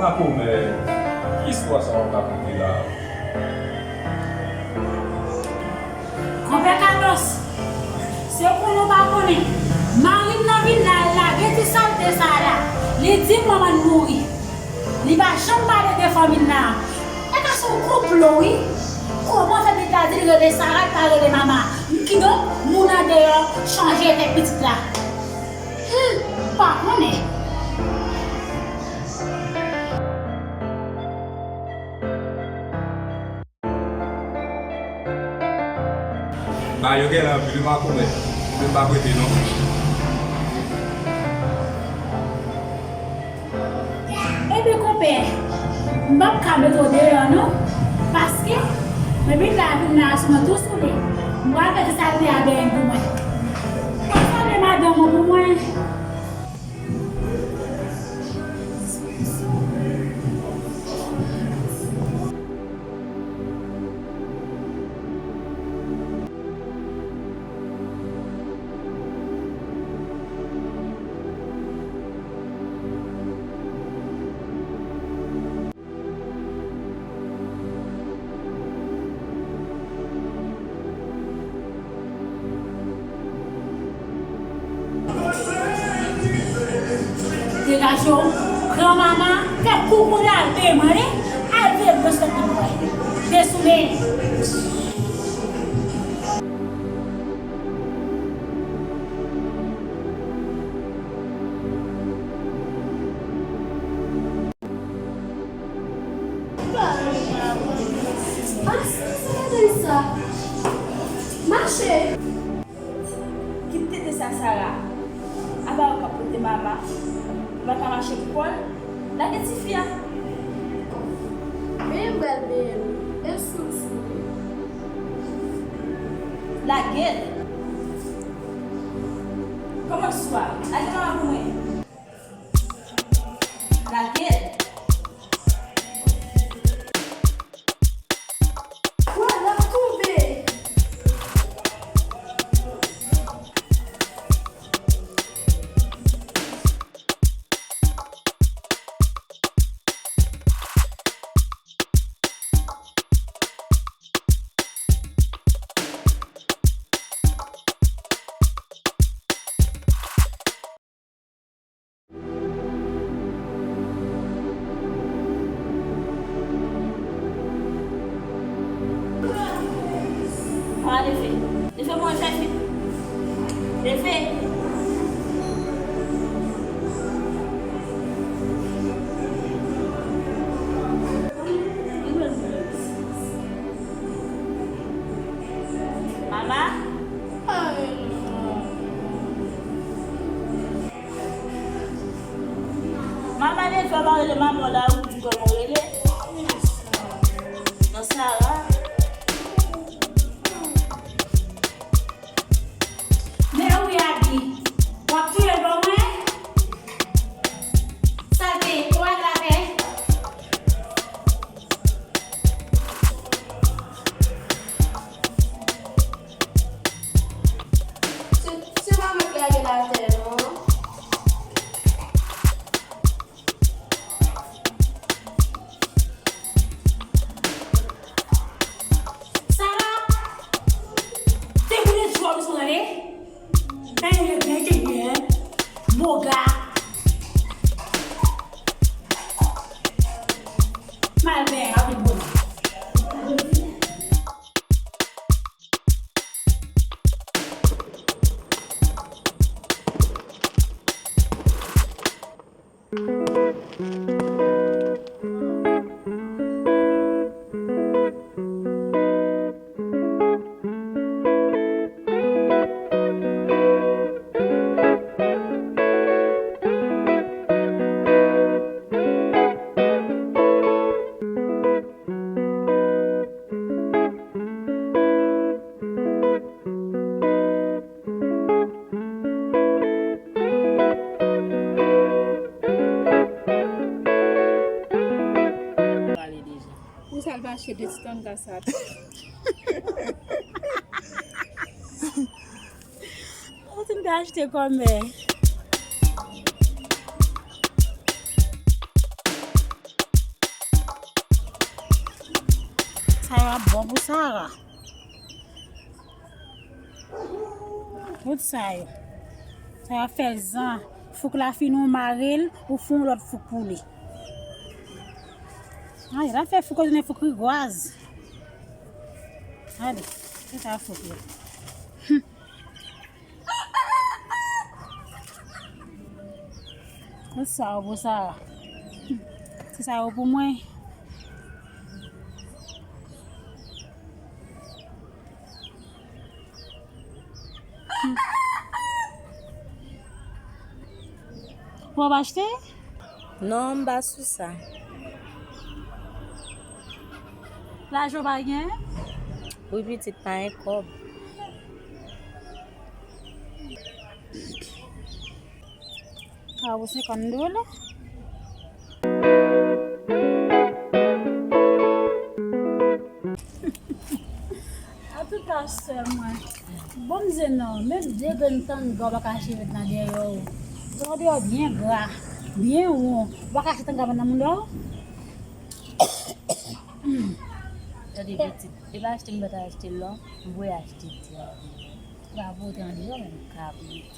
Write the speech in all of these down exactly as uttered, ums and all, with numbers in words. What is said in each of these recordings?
Makomè, ki istwa sa w ap rakonte la? Konpè Carlos, se pou nou pa konnen, mari m nan vin la, l lage ti salte sa a la. Li di m manman l mouri. Li pa janm pale de fanmi l la. E ka se yon konplo, wi. Kòman fè pitit la di l rele Sara, l pa rele mama? Kidonk, moun andeyò chanje tèt pitit la. Hmm, pa konnen. Bagay yo genlè anpil wi makomè. Mwen pa prete non. Ebyen konpè, m p ap ka mete w deyò non. Paske, depi l la vin la, sou mwen tou soule. M pral fè ti salte a benyen pou mwen. Pase madanm ou pou mwen. Degaje w, gran mama, fè kou kounye a, al veye manje, al veye bwès lòt moun bwè. Desoule. Pase, sa madanm sa. Mache. Kite tete sa, Sara. Apa yo k ap pote mama. Li pa ka mache pou kò l. Lage tifi a. Benyen m pral benyen l. E sou l sou li. Lage l. Kòman l swa? Lage mama pou mwen. Lage l. Wa, l ap tonbe. Mama, leve. Leve, mwen fè fi. Leve. Mama. Mama, leve, pa rele manman w la, ou di kòman w rele. Non, Sara. Men wi, Abi, w ap touye l ban mwen? Salte, ou al atè. Se, se pa mwen k lage l atè non. Sara, te koule jwòl ou sou tande? Byen, byen, byen, byen. Boga. Mal byen, avèk boga. Prale deja. Pou sa l pa achte de ti tanga sa tou. Ou fin te achte kòmè. Sa yo ap bon pou Sara. Tout sa yo. Sa yo ap fè zan. Fouk la fini, ou mare l, ou fè yon lòt fouk pou li. Ay, l ap fè fouk yo tounen fouk rigwaz. Gade, se sa fouk yo. Tout sa yo pou Sara. Se sa yo pou mwen. Ou ap achte? Non, m pa sou sa. Lajan w pa gen? Wi, pitit, pa gen kòb. Sa pou senkant dola. Antouka, sè mwen, bon, m di non, menm de grenn tanga w pa ka achte met nan dèyè w. Tande w byen gra, byen won. W pa ka achte tanga ban nan moun dèyè w? Tande, pitit, e pa achte m pa ta achte l non, m voye achte ti a. Ou pa voye te andeyò menm. Kabrit.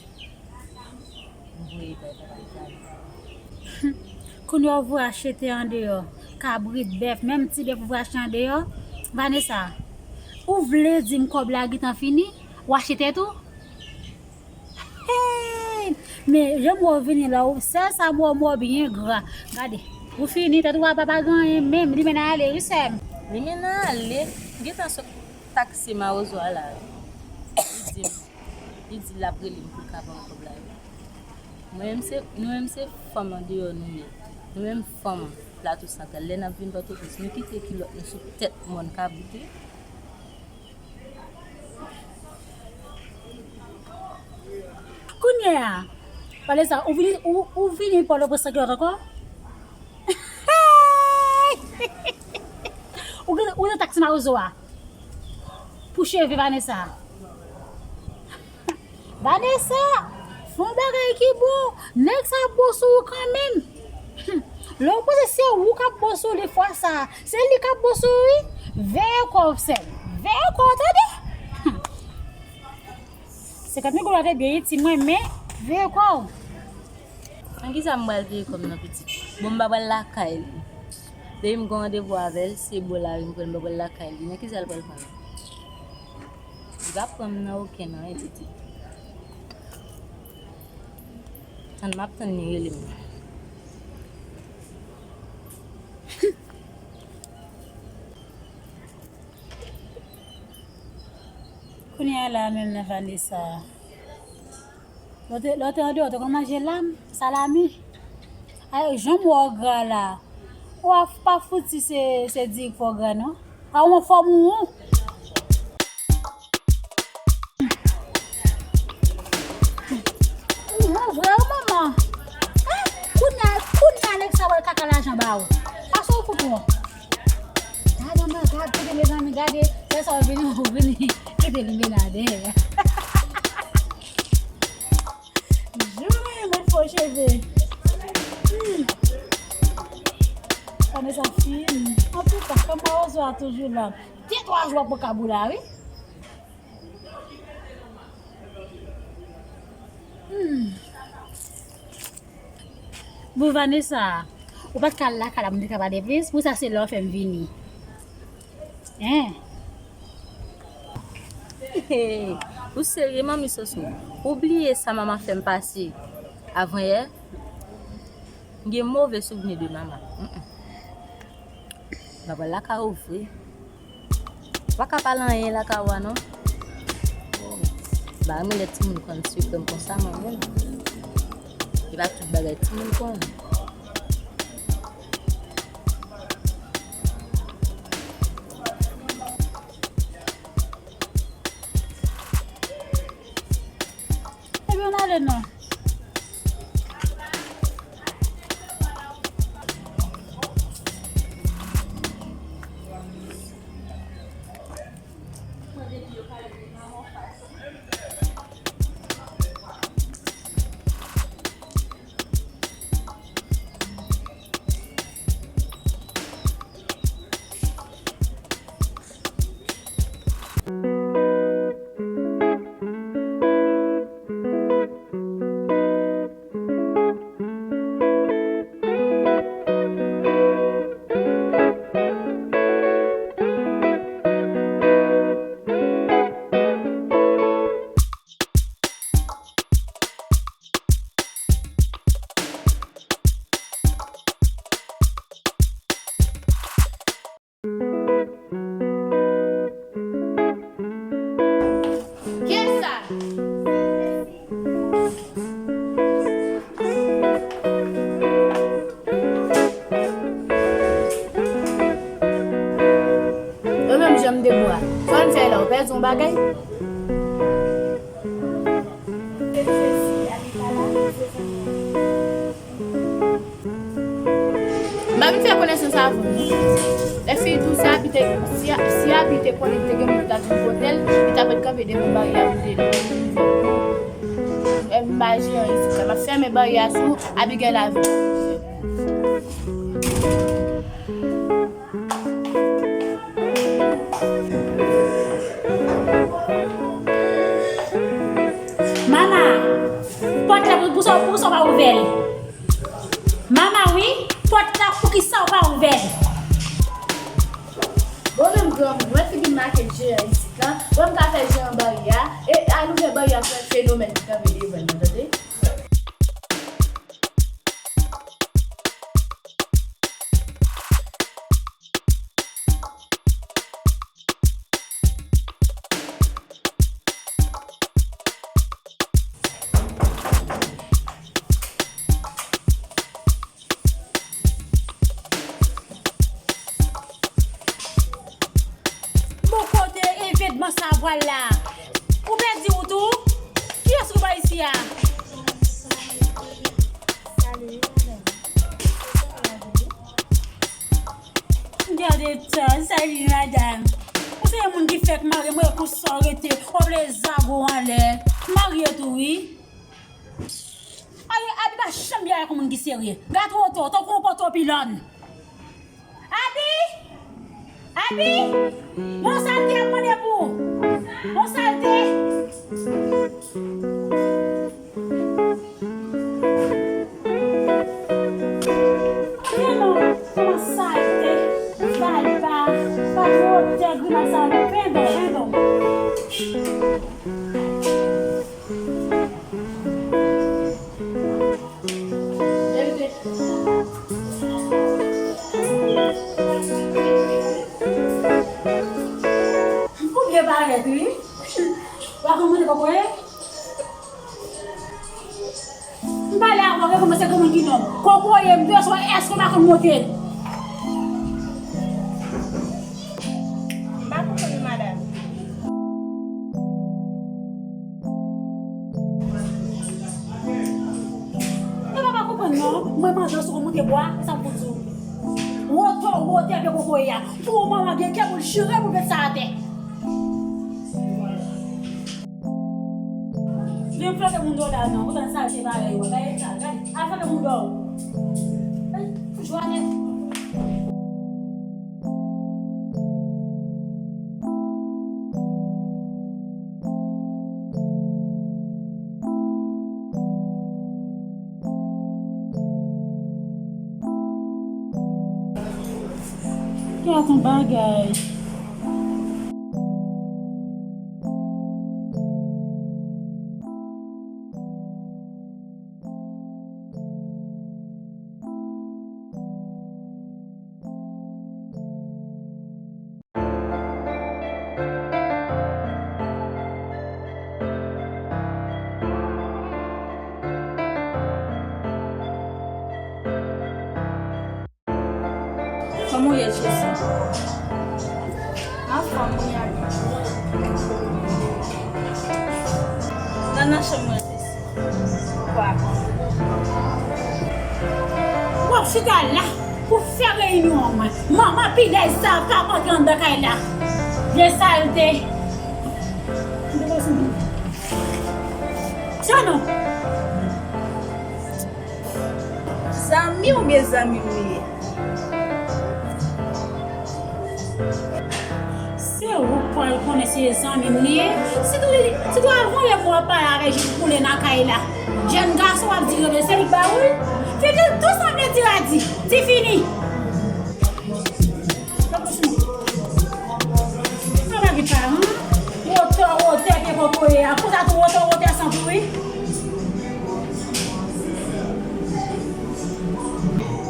M voye bay papa Itali. Kounye a ou voye achte te andeyò. Kabrit, bèf, menm ti bèf ou voye achte andeyò. Vanessa, ou vle di m kòb la gentan fini? Ou achte tèt ou? Hey! Men, jan m wè w vini la, ou, sèl sa m wè w, m wè w byen gra. Gade, ou fini, tèt ou pa, pa, pa gen anyen menm, li mennen ale, wi, sè m. Li mennen ale, m gentan sot taksi mawozo a la. Li di m, li di l ap rele m pou l ka ban m kòb la, wi. Mwen menm se, nou menm se fanm andeyò nou ye. Nou menm fanm Plato Santral, lè n ap vin Pòtoprens, nou kite kilòt nou sou tèt mòn kabrit, wi. Kounye a, pale sa, ou vini, ou, ou vini Pòtoprens san kilòt ankò? Ou gen, ou nan taksi mawozo a pou cheve Vanessa. Vanessa, fè yon bagay ki bon. Nèg sa ap bon sou ou kanmenm. Lè w panse se ou k ap bon sou li fwa sa, se li k ap bon sou ou, wi. Veye kò w, sè m. Veye kò w, tande. Senkant mil goud la te byen itil mwen, men veye kò w. Nan kisa m pral veye kò m nan, pitit? Bon, m pa pral lakay li. Depi m gen randevou avè l, se bò lari m pran l, m pa pral lakay li. Nan kisa l pral pran m? Li pa pran m nan okenn anyen, pitit. Tann m ap tann li rele m. Kounye a la menm nan Vanessa. Lè w te, lè w te andeyò, w te konn manje lam, salami. Ay, jan m wè w gra la. Ou a pa fouti se, se diri k fè w gra, non. A ou an fòm ou. Ou an vre, wi, manman. Hein? Kounye a, kounye a, nèg sa wè kaka lajan ba ou. Pase w fout wont. Gad, manman, gad, kote mezanmi, gade. Lè sa w vini, ou vini. Kote li menade. Joure mwen fo cheve. Hmm. Vanessa fin. Antouka, fanm mawozo a toujou la. De twa jou ap pran kabou la, wi. Hmm. Bon, Vanessa, ou pa t ka al lakay la pou m te ka pale plis? Pou sa se lè w fè m vini. Hein? Hey, ou serye, manmi Soso? Ou bliye sa manman fè m pase avan yè? M gen move souvni de manman. Mm, mm. M pa pral lakay ou vre. Ou pa ka pale anyen lakay ou a non. M pa renmen lè timoun konn sekrè m konsa, mwen menm. E pa tout bagay timoun konn. Ebyen, ann ale non. Yon bagay. M pa vin fè konesans avè w non. Lè fi tou, si Abi te, si, si Abi te konnen te gen moun ki t ap vin kote l, li t ap ret kanpe devan baryè a pou te di l. M pa jere isit la. M ap fèmen baryè a sou Abigail avè w. Mama, pòt la pou, pou sa, pou sa w pa ouvè l. Mama, wi, pòt la pou ki sa w pa ouvè l. Bon, menm granmoun, wè figi m make jeyan isit la, wè m ka fè jeyan baryè a, e al ouvè baryè a pou wè fenomèn ki kanpe devan l nan, tande. Bon, kote evenman sa pral la? Ou pèdi ou tou? Kiyès ki pa isi a? Gade tan, sali madanm. Ou se yon moun ki fèk marye, mwen pou sa w rete, w ap lè zago anlè. Marye tou, wi. Ayi, Abi pa janm byen ak yon moun ki serye. Gad woto, tankou yon poto pilòn. Abi! Abi! Yon salte ap mande pou ou. Yon salte. Men non, kòman salte, bal pa, pa twò tè grimas sa non, pendon, pendon. Ou byen parèt, wi. Ou pa konn mande kokoye? M pale avè w, reponn mwen, se granmoun ki nonm. Kokoye, m bezwen, èske w pa konn monte l? M pa konprann, madanm. Ou pa, pa konprann, non. Mwen mande w si w konn monte bwa, e sa m pou di w. Wotè, wotè pye kokoye a. Pou w manman gen kè pou l chire pou l met sa atè. Vin flanke moun do la non, pou tann salte bagay yo, gade sa, gade, al flanke moun do. Ay, fout jwanet. Gad yon bagay. Kòman w ye, Jesi? Anfòm, wi, Abi. Nan, nan chanm mwen, Jesi. Kwa? W ap chita la pou fè reyinyon an mwen. Manman pilèj sa ap antre anndan kay la. Vye salte. Sa non. Zanmi w oubyen zanmi m li ye? Se ou k pral konnen si se zanmi m li ye. Sitou, sitou avan yè m w ap pale avè jèn koule nan kay la. Jèn gason w ap di rele, se li k ba ou l. Figi l tou sanble ti radi, ti fini. Sa pa gen paran. Wotè, wotè pye kokoye a. Konsa tou wotè, wotè san pouri.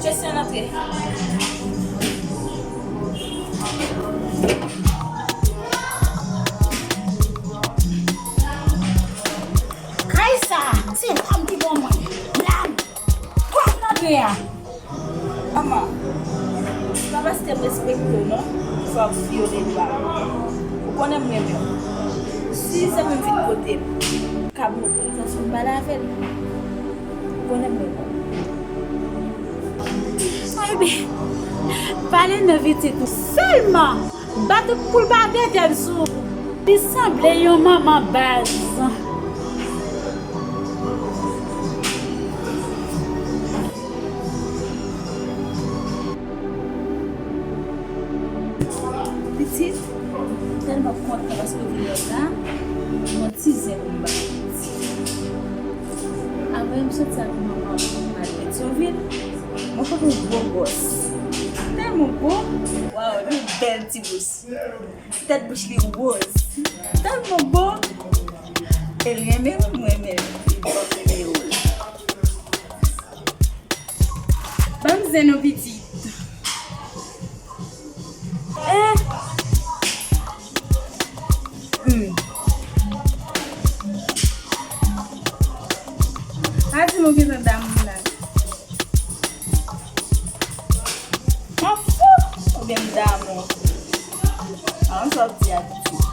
Jesyon antre. Kay sa, se fanm ki ban mwen. Blag! Kòk nan dwe a. Manman, se pa paske m respekte w non, fò w vyole lwa. Ou Konnen m renmen w. Si zanmi m vin kote m, m ka ban l otorizasyon m pale avè l. Konnen m renmen w. Baby, pale nan pitit ou sèlman. Bat ou pou l pa pete l sou ou. Li sanble yon manman baz. Pitit, m tèlman kontan paske w vin jodi a. Yon ti zen pou m ba pitit. Apre m soti ak manman m al Petyonvil, mwen konn yon gwo gwòs. Tèlman gwo, waw, li bèl ti bouch. Tèt bouch li woz. Tèlman bo. E l renmen m, mwen renmen l. Li bon, li woz. Ban m zen nou pitit. Eh. Hmm. Pa di m ou gentan damou la. Mwen fou. Oubyen m damou. An, sa w di a pitit.